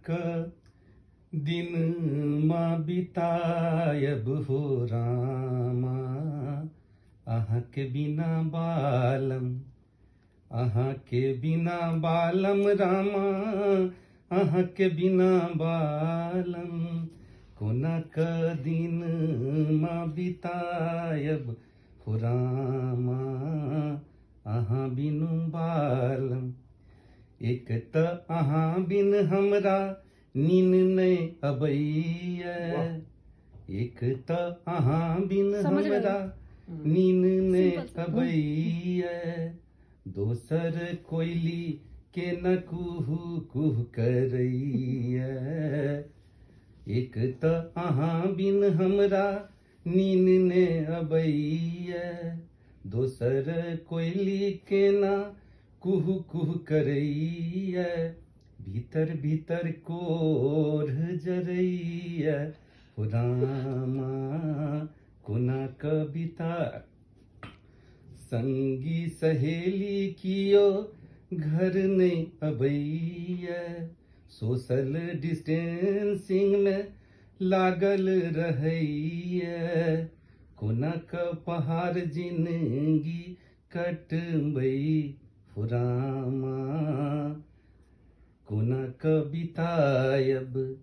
क दिनमा बितायब हो रामा, अहाँके बिना बालम, अहाँके बिना बालम रामा, अहाँके बिना बालम, कोना क दिनमा बितायब हो रामा, अहाँ बिनु बालम। एक तऽ अहाँ बिन हमरा नीन नहि अबैया, एक तऽ अहाँ बिन समझ रहे हो? हमरा नीन नहि सिंपल सा। अबैया, दोसर कोयली के न कुहू कुह करैया, एक तऽ अहाँ बिन हमरा नीन नहि अबैया, दोसर कोयली के ना कुहू कुह करैया, भीतर भीतर कोढ़ जरैया हो रामा, कोना कविता। संगी सहेली कियो घर नहि अबैया, सोशल डिस्टेंसिंग मे लागल रहैया, कोना क पहाड़ जिनगी कटबै हो रामा, कोना क बितायब।